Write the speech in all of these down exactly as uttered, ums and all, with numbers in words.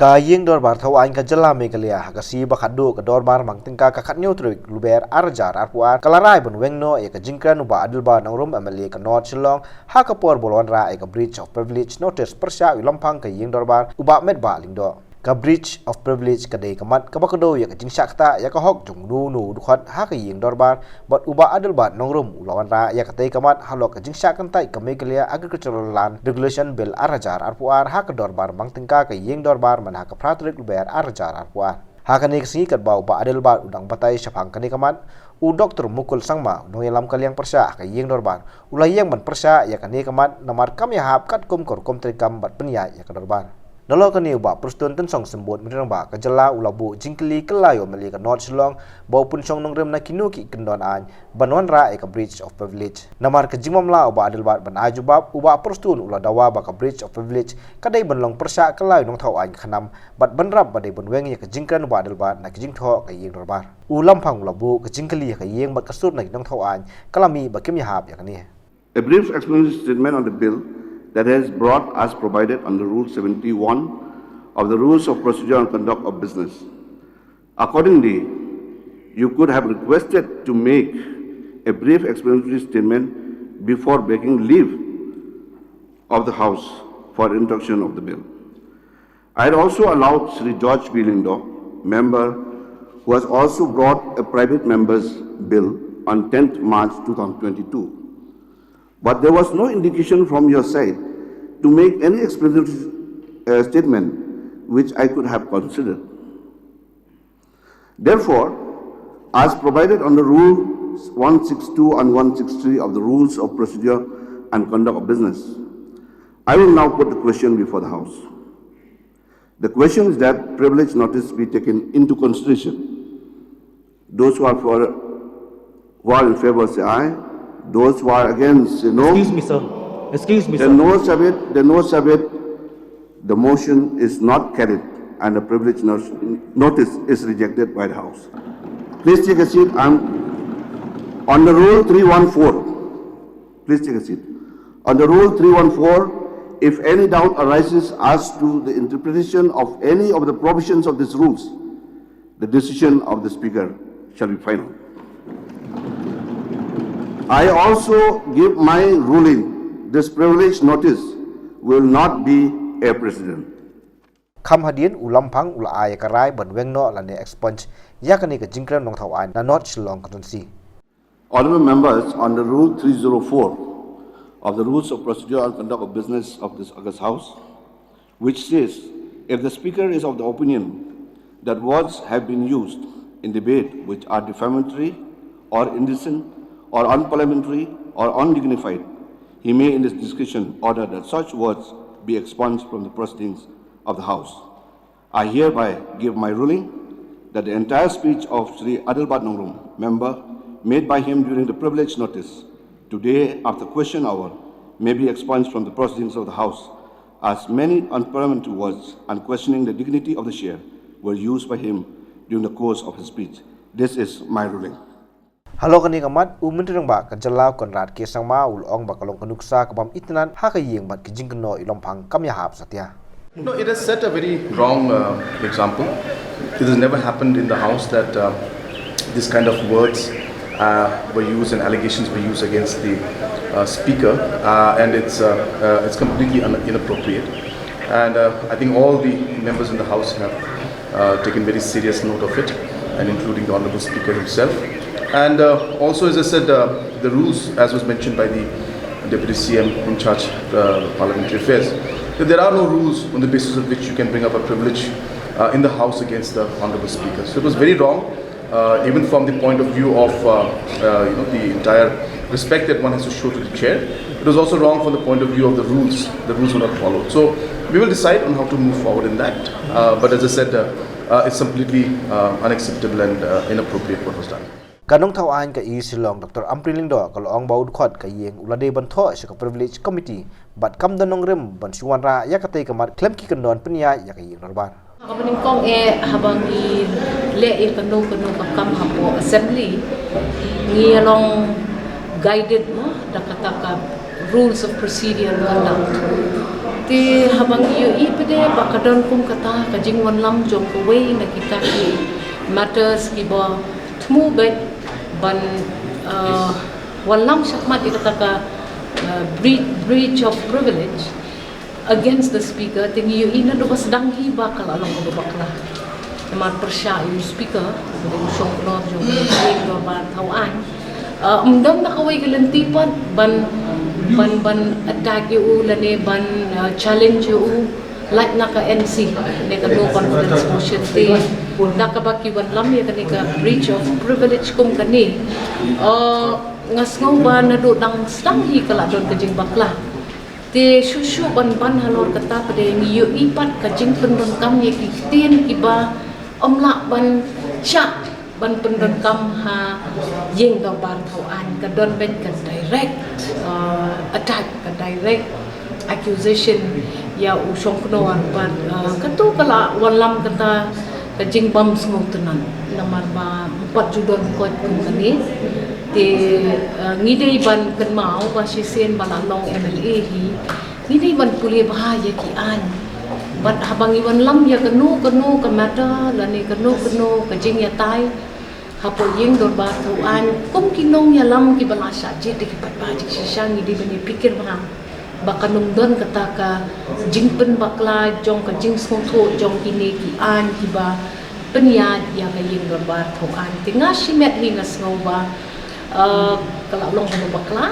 Ka Ïing Dorbar Thawaiñ ka Jylla Meghalaya ha ka sngi ba khatduh ka Dorbar Mang Tyngka ka khathynñiew tarik Lber ar hajar arphew ar ka la rai ban weng noh ïa ka jingkren u Bah Adelbert Nongrum, M L A ka North Shillong, ha ka por ba u la wanrah ïa ka Breach of Privilege Notice pyrshah u Ïewlamphang ka Ïing Dorbar, u Bah Metbah Lyngdoh. Ka Breach of Privilege ka dei ka mat kaba kdew ïa ka jingshah ktah ïa ka hok jong uno uno u dkhot ha ka Ïing Dorbar, bad u Bah Adelbert Nongrum u la wanrah ïa katei ka mat halor ka jingshah kyntait ka Meghalaya Agricultural Land Regulation Bill ar hajar arphew ar ha ka Dorbar Mang Tyngka ka Ïing Dorbar mynha ka phra tarik Lber ar hajar arphew ar. Ha kane ka sngi katba u Bah Adelbert u dang batai shaphang kane ka mat, u Doktor Mukul Sangma, u nongïalam ka liang pyrshah ha ka Ïing Dorbar, u la ïeng ban pyrshah ïa kane ka mat namar kam ïahap katkum ka rukom treikam bad pynïaid ïa ka Dorbar. Nalor kane u Bah Prestone Tynsong Symbud, Myntri Rangbah ka Jylla, u la buh jingkylli kylla ïa u M L A ka North Shillong ba u pynshong nongrim na kino ki kyndon aiñ ban wanrah ïa ka Breach of Privilege. Namar ka jingmamla u Bah Adelbert ban ai jubab, u Bah Prestone u la dawa ba ka Breach of Privilege ka dei ban long pyrshah kylla ïa u nongthaw aiñ ka khnam bad bynrap ba dei ban weng ïa ka jingkren u Bah Adelbert na ka jingthoh ka Ïing Dorbar. U Ïewlamphang u la buh ka jingkylli ha ka ïing bad ka sur na ki nongthaw aiñ ka la mih ba kim ïahap ïa kane. A brief explanatory statement on the bill that has brought as provided under Rule seventy-one of the Rules of Procedure and Conduct of Business. Accordingly, you could have requested to make a brief explanatory statement before begging leave of the House for introduction of the bill. I had also allowed Shri George B Lyngdoh, member, who has also brought a private member's bill on tenth March two thousand twenty-two. But there was no indication from your side to make any explanatory uh, statement which I could have considered. Therefore, as provided under Rule one six two and one six three of the Rules of Procedure and Conduct of Business, I will now put the question before the House. The question is that privilege notice be taken into consideration. Those who are for, who are in favor say aye. Those who are against say no. Excuse me, sir. Excuse me, sir. The noes have it. The noes have it. The motion is not carried, and the privilege no-, notice is rejected by the House. Please take a seat. I'm on the Rule three one four. Please take a seat. Under Rule three one four, if any doubt arises as to the interpretation of any of the provisions of these rules, the decision of the Speaker shall be final. I also give my ruling, this privilege notice will not be a precedent. Kham hadien u Ïewlamphang u la ai ïa ka rai ban weng noh lane expunge ïa kane ka jingkren nongthaw aiñ na North Shillong Constituency. Honorable members, under Rule three zero four of the Rules of Procedure and Conduct of Business of this August House, which says, if the Speaker is of the opinion that words have been used in debate which are defamatory or indecent or unparliamentary or undignified, he may in his discretion order that such words be expunged from the proceedings of the House. I hereby give my ruling that the entire speech of Shri Adelbert Nongrum, member, made by him during the privilege notice today after question hour may be expunged from the proceedings of the House, as many unparliamentary words and questioning the dignity of the chair were used by him during the course of his speech. This is my ruling. Halor kane ka mat, u Myntri Rangbah ka Jylla u Conrad K Sangma u la ong ba ka long ka nuksa ka bym itynnad ha ka ïing bad ka jingkynnoh u Ïewlamphang kam ïahap satia. No, it has set a very wrong uh, example. It has never happened in the House that uh, this kind of words uh, were used and allegations were used against the uh, Speaker, uh, and it's uh, uh, it's completely un- inappropriate. And uh, I think all the members in the House have uh, taken very serious note of it, and including the Honorable Speaker himself. And uh, also, as I said, uh, the rules, as was mentioned by the Deputy C M in charge of uh, Parliamentary Affairs, that there are no rules on the basis of which you can bring up a privilege uh, in the House against the Honorable Speaker. So it was very wrong, uh, even from the point of view of uh, uh, you know, the entire respect that one has to show to the chair. It was also wrong from the point of view of the rules. The rules were not followed. So we will decide on how to move forward in that. Uh, but as I said, uh, uh, it's completely uh, unacceptable and uh, inappropriate what was done. Ka nongthaw aiñ ka East Shillong, Doctor Ampareen Lyngdoh, ka la ong ba u dkhot ka ïing u la dei ban thoh sha ka Privilege Committee bad kam don nongrim ban shu wanrah ïa katei ka mat khlem ki kyndon pynïaid ïa ka Ïing Dorbar. Haba nyngkong eh, haba ngi leh ïa kano kano ka kam hapoh Assembly, ngi long guided mo da kata ka Rules of procedure and conduct. Te haba ngi ïohi pat de ba ka don kum kata ka jingwanlam jong kawei na kita ki matters kiba thmu beit ban, uh, wanlam shakhmat ïa kata ka, uh, breach, breach of privilege against the speaker, te ngi ïohi naduh ba sdang hi ba ka la long kaba bakla. Namar pyrshah ïa u speaker, u shongknor jong ka ïing dorbar thaw aiñ. Uh, ym don na kawei ka lynti pat ban, ban, ban attack ïa u lane ban, uh, challenge ïa u, lait na ka N C, ne ka no confidence motion. Te da kaba ki wanlam ïa kane ka breach of privilege kum kane, uh, nga sngew ba naduh dang sdang hi ka la don ka jingbakla. Te shuh shuh ban ban halor kata pat de ngi ïohi pat ka jingpyndonkam ïa ki ktien kiba ym lah ban shah ban pyndonkam ha ïing dorbar thaw aiñ. Ka don beit ka direct, uh, attack, ka direct accusation ïa u shongknor bad, uh, kato ka la wanlam kata ka jingbym sngewtynnat namar ba ym pat ju don koit kum kane. Te, uh, ngi dei ban kynmaw ba shisien ba la long M L A hi, ngi dei ban pule bha ïa ki aiñ. Bad haba ngi wanlam ïa kano kano ka matter lane kano kano ka jingïatai hapoh ïing dorbar thaw aiñ, kum ki nongïalam kiba la shah jied da ki paidbah jingshisha, ngi dei ban ïa pyrkhat bha ba kan ym don kata ka jingpynbakla jong ka jingsngewthuh jong kine ki aiñ kiba pynïaid ïa ka ïing dorbar thaw aiñ. Te nga shimet hi nga sngew ba, uh, ka la long kaba bakla.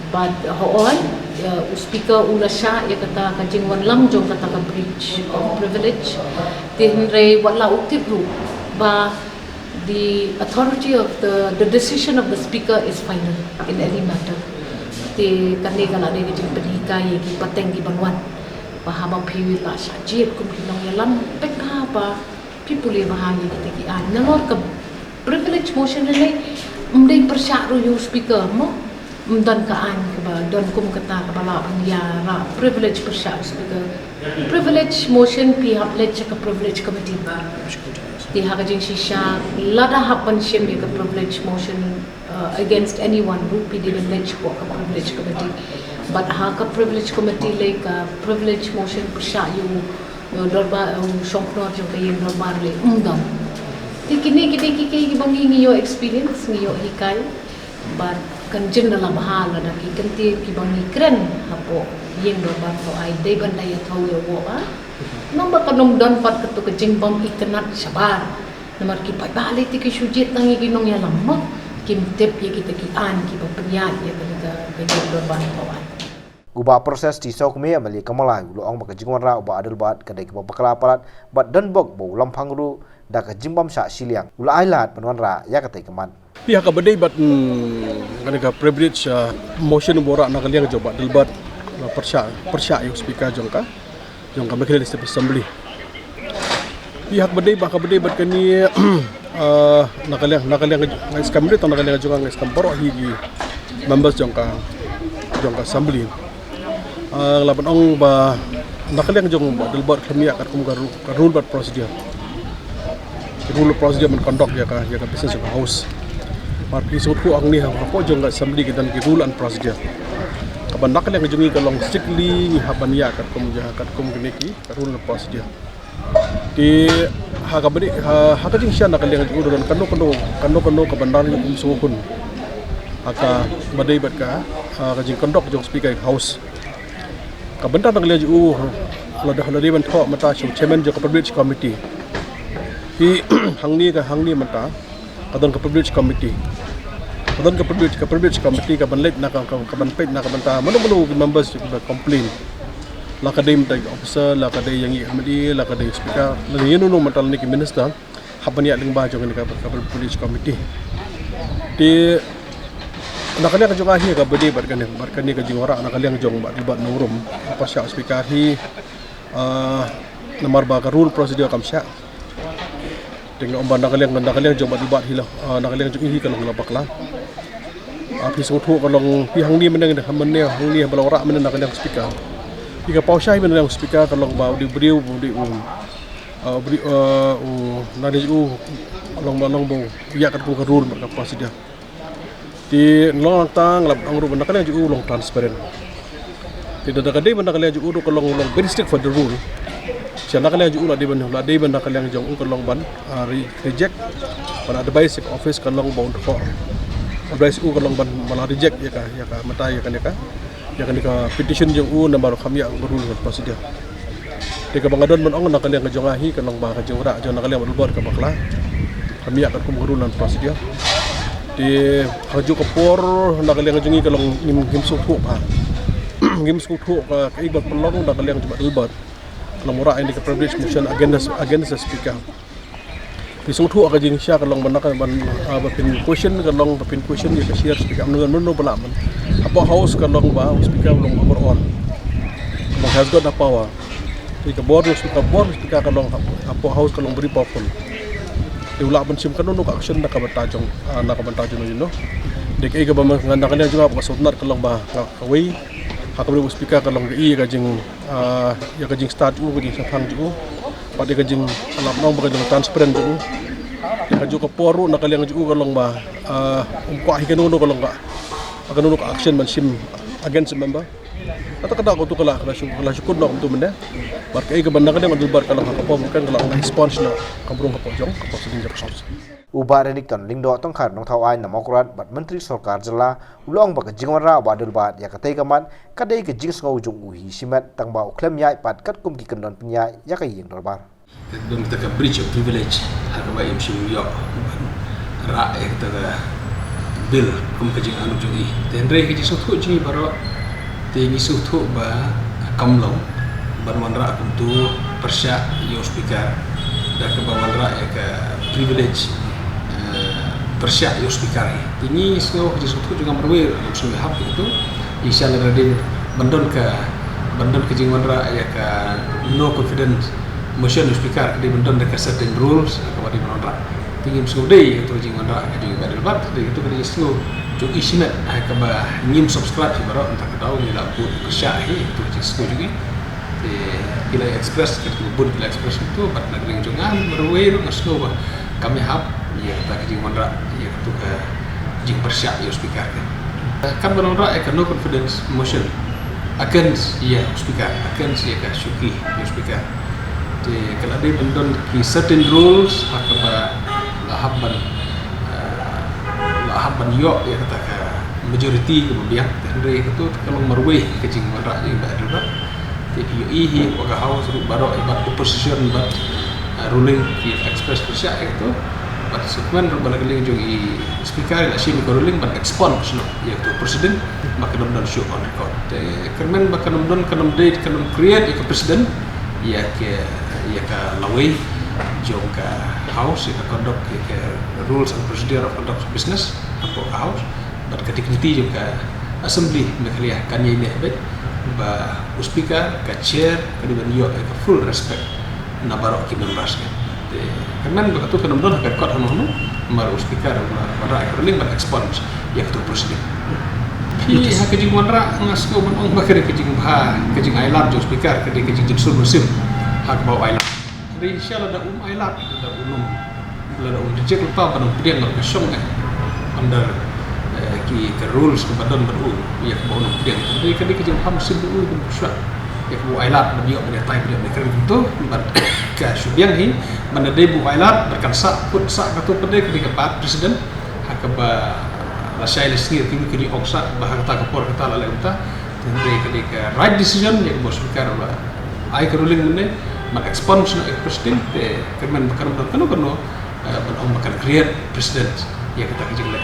Bad hooid, uh, u speaker u la shah ïa kata ka jingwanlam jong kata ka breach of privilege. Te hynrei wat la u tip ruh ba the authority of the, the decision of the speaker is final in any matter. Te kane ka la dei ka jingpynhikai ïa ki pateng ki ban wan. Ba haba phi la shah jied kum ki nongïalam, peit bha ba phi pule bha ïa kita ki aiñ. Nalor ka privilege motion lei, ym dei pyrshah ruh ïa u speaker mo. Ym don ka aiñ kaba don kum kata kaba lah ban ïarap privilege pyrshah u speaker. Privilege motion phi hap leit sha ka privilege committee. Te ha ka jingshisha lada hap ban shim ïa ka privilege motion, uh, against anyone ruh phi dei ban leit sha ka privilege committee. Bad ha ka privilege committee lei ka privilege motion pyrshah ïa u, ïa u dorbar, u shongknor jong ka ïing dorbar lei ym don. Te kine, kine ki, ki, kiba ngi, ngi ïoh experience, ngi ïoh hikai. Bad kan jin da la bha lada ki kyntien kiba ngi kren hapoh ïing dorbar thaw aiñ dei ban da ïathuh ïa u ba. Namar kan ym don pat kato ka jingbym itynnat shabar. Namar ki paidbah lei te ki shu jied tang ïa ki nongïalam mo. Kim tip ïa kita ki aiñ kiba pynïaid ïa kane ka, ka ïing dorbar thaw aiñ. U Bah Precious T. Sawkmie, M L A ka Mawlai, u la ong ba ka jingwanrah u Bah Adelbert ka dei kaba bakla palat bad donbok ba u la pang ruh da ka jingbym shah shiliang. U la ailad ban wanrah ïa katei ka mat. Phi ha kaba dei bad, mm, kane ka privilege, uh, motion ba wanrah na ka liang jong Bah Adelbert, uh, pyrshah, pyrshah ïa u speaker jong ka, jong ka Meghalaya Legislative Assembly. Phi ha kaba dei, ba ha kaba dei bad kane, uh, na ka liang, na ka liang nga ïa skhem, tang na ka liang jong nga ïa skhem baroh hi ki members jong ka, jong ka assembly. Ah, la ban ong ba na ka liang jong Bah Adelbert khlem ïa katkum ka ru-, ka rule bad procedure. Ka rule bad procedure ban conduct ïa ka, ïa ka business jong ka house. Mar phi sngewthuh hangne hapoh jong ka assembly ki don ki rule and procedure. Kaba na ka liang jong ngi ka long strictly ngi hap ban ïa katkum, ïa katkum kine ki ka rule and procedure. Te ha kaba dei, ha, ha ka jingshisha na ka liang jong u don kano kano, kano kano kaba nang kum sngewhun. Ha kaba dei bad ka, ha ka jingconduct jong speaker house. Ka bynta na ka liang jong u la dei, la dei ban thoh mynta sha u chairman jong ka privilege committee. Te hangne ka, hangne mynta ka don ka privilege committee. Ka don ka privilege, ka privilege committee ka ban leit na ka, ka, ka ban peit na ka bynta mano mano ki members kiba complain. La ka dei mynta ki officer, la ka dei ïa ngi M L A, la ka dei speaker, la ïa no no mynta lane ki minister, hap ban ïaid lyngba jong kane ka, ka privilege committee. Te na ka liang jong nga hi kaba dei bad kane, bad kane ka jingwanrah na ka liang jong Bah Adelbert Nongrum, pyrshah speaker hi, ah, namar ba ka rule procedure kam shah. Te nga ong ba na ka liang, na ka liang jong Bah Adelbert hi la, ah, na ka liang jong i hi ka long la bakla. Ah, phi sngewthuh ka long phi hangne mynne, hangne, hangne ba la wanrah mynne na ka liang speaker. Phi ka paw shai mynne na ka liang speaker ka long ba u dei u briew, u dei u, ah, u briew, ah, u na dei u long ba long ba u ïa katkum ka rule bad ka procedure. Te long nangta nga la ong ruh ba na ka liang jong u long transparent. Te da ka dei ba na ka liang jong u ruh ka long long very strict for the rule. Sha na ka liang jong u la dei ban la dei ba na ka liang jong u ka long ban ah, re- reject. Ban advice ka office ka long ba un ko. Advice u ka long ban ba la reject ïa ka ïa ka mata ïa ka ïa ka ïa ka petition jong u namar kam ïa ka rule of procedure. Te kaba nga don ban ong na ka liang ka jong nga hi ka long ba ka jingwanrah jong na ka liang Bah Adelbert ka bakla. Kam ïa ka kum ka rule and procedure. Te ha ju ka por na ka liang ka jong ngi ka long ngim ngim sngewthuh ba ngim sngewthuh ka ka iba pynlong na ka liang jong Bah Adelbert. Ka long wanrah ïa ka privilege motion against against the speaker. Phi sngewthuh ka jingshisha ka long ban ban ah, ba phin question ka long ba phin question ïa ka chair speaker, mano mano ba lah ban. Hapoh house ka long ba speaker long overall. Long has got the power. Te ka bor speaker bor speaker ka long hapoh house ka long very powerful. Te u lah ban shim kano kano ka action na ka bynta jong ah, na ka bynta jong u, you know. Dei kaei kaba nga na ka liang jong nga ba ka sngewtynnat ka long ba nga kawei ha ka bynta u speaker ka long kaei ka jing ah, ïa ka jingstad jong u ka jingshemphang jong u. Bad ïa ka jing lap nong ba ka jong transparent jong u. Ïa ka ju ka por ruh na ka liang jong u ka long ba ah, um kwah hi kano kano ka long ka kano kano ka action ban shim against a member. Kata ka dak utu ka la ka la shu ka la shu kut nok utu mynne. Bad kaei kaba na ka liang Bah Adelbert ka long ha ka por kan ka la ka sponge na ka brung ka por jong ka por siding jong ka sponge. U Bah Renikton Lyngdoh Tongkhar Nongthaw Aiñ na Mawkyrwat bad Myntri Sorkar Jylla u la ong ba ka jingwanrah Bah Adelbert ïa katei ka mat ka dei ka jingsngew jong u hi shimet tang ba u khlem ïaid pat katkum ki kyndon pynïaid ïa ka ïing dorbar. Ka don kata ka breach of privilege ha kaba im shym ïoh ban rah ïa kata ka bill kum ka jingangnud jong i. Te hynrei ka jingsngewthuh jong i baroh te ngi sngewthuh ba kam long ban wanrah kumtu pyrshah ïa u speaker da kaba wanrah ïa ka privilege eh, pyrshah ïa u speaker hi. Te ngi sngew ka jingsngewthuh jong nga marwei ym sngewhap ïa katu. Ngi sha lada dei ban don ka ban don ka jingwanrah ïa ka no confidence motion u speaker ka dei ban don da ka certain rules ha kaba dei ban wanrah. Te ngim sngewdei ïa katu ka jingwanrah ka jong i Bah Adelbert, dei katu ka dei jingsngew jong i shimet ha kaba ngim subscribe hi baroh, mynta ka daw ngi la bud pyrshah hi ïa katu ka jingsngew jong i. Te ki la express ka bun ki la express katu bad na ka liang jong nga marwei ruh nga sngew ba kam ïahap ïa kata ka jingwanrah ïa katu ka jingpyrshah ïa u speaker ka. Kam ban wanrah ïa ka no confidence motion against ïa u speaker, against ïa ka shuki ïa u speaker. Te ka la dei ban don ki certain rules ha kaba la hap ban eh, la hap ban ïoh ïa kata ka majority kaba biang. Te hynrei katu ka long marwei ka jingwanrah ïa i Bah Adelbert. Te phi ïohi hi wa ka house ruh baroh i bad opposition bad eh, ruling ki express pyrshah ïa katu. Bad sukmen ruh ba na ka liang jong i speaker i la shim ïa ka ruling ban expose shuh ïa katu precedent ba kan ym don shuh on record. Te kyrmen ba kan ym don kan ym dei kan ym create ïa ka precedent ïa ka ïa ka lawei jong ka house ïa ka conduct ïa ka rules and procedure of conduct of business hapoh ka house. Bad ka dignity jong ka assembly Meghalaya kan ïai neh beit ba u speaker ka chair ka dei ban ïoh ïa ka full respect na baroh ki members ka. Te kyrmen ba katu kan ym don ha ka kot hano hano namar u speaker u la wanrah ïa ka ruling ban expose ïa katu precedent. Phi ha ka jingwanrah nga sngew ban ong ba ka dei ka jingbha ka jingailad jong u speaker ka dei ka jingjynsun mynsiem ha kaba u ailad. Dei shisha lada um ailad lada um lada um reject lypa ban ym pdiang ka shong eh under eh, ki ka rules kaba don bad u ïa kaba un ym pdiang. Dei ka dei ka jingbha mynsiem bad u ban pyrshah ïa kaba u ailad ban ïoh ban ïatai ban ïoh ban kren kumto bad ka shu biang hi ban da dei ba u ailad bad kan sah kut sah katu pat dei ka dei ka bad precedent ha kaba lashai lasngi ki ki ong sah ba ha kata ka por kata la leh kumta. Te hynrei ka dei ka right decision ïa kaba u speaker ba ai ka ruling mynne ban expose noh ïa ka precedent te kyrmen ba kan ym don kano kano eh, ban ong ba kan create precedent ïa kata ka jingleh.